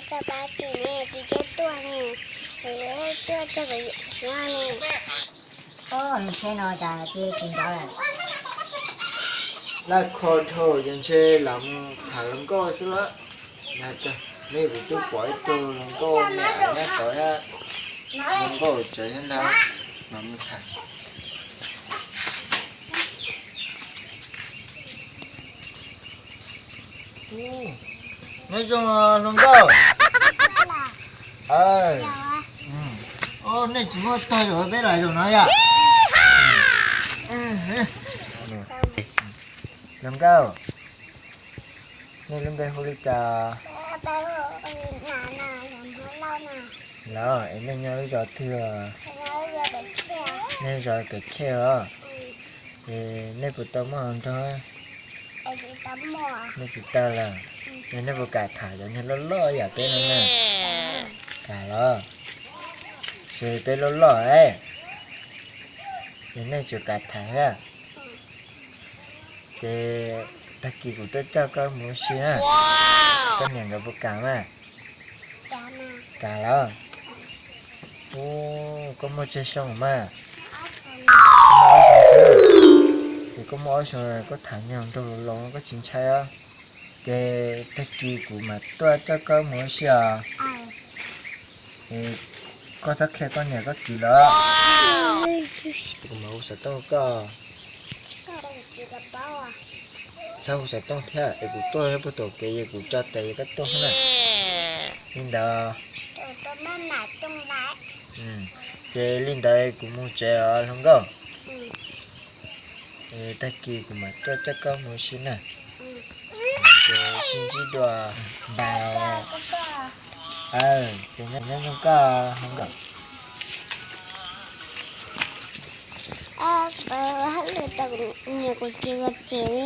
Tsis pab tsis ne, tsis teb tuaj ne, tuaj txog pem no ne. Os, ntshe no cas cia tsis nrov lawm. Laj kho dhau, ces ntshe los mus tham hluas nkauj xwb lawm. Neb kuv twb pom ib tug hluas nkauj me nyuam nyab tod thiab, hluas nkauj tseem thiab ntag, los mus tham. Nyob zoo hluas nkauj. Nej tsis muaj tag zaum peb los zaum no yom? Hluas nkauj, nej lub npe hu li cas? Los es nej nyob lub zos twg? Nej zos pem Khej los? Es nej puas tau muaj hluas nraug? Nej tsis tau los? Es nej puas kam tham cov niag loj loj yam peb no na? Kam los? Ces peb loj loj es, es nej tsuas kam tham thiab. Ces tag kis kuv tuaj coj koj mus ua si na. Koj niam nkawd puas kam mas? Kam los? Ub, koj muaj tsawg xyoo mas? Ces koj muaj ob xyoos, koj tham niag hluas nraug laus laus koj tsis ntshai os. Ces tag kis kuv mam tuaj coj koj mus ua si os. Koj txhob qhia koj niam koj txiv lawm. Kuv mam hu xov tooj koj. Txhob hu xov tooj thiab es kuv tuaj puag tom kev es kuv tso tes es koj tuaj xwb na. Li ntawd. Ces li ntawd kuv mus tsev os hluas nkauj. Tag kis kuv mam tuaj coj koj mus ua si na. Ces sib ntsib dua. Bye. Ces nyob zoo koj hluas nkauj. Niam kuv tsis ua tsev li.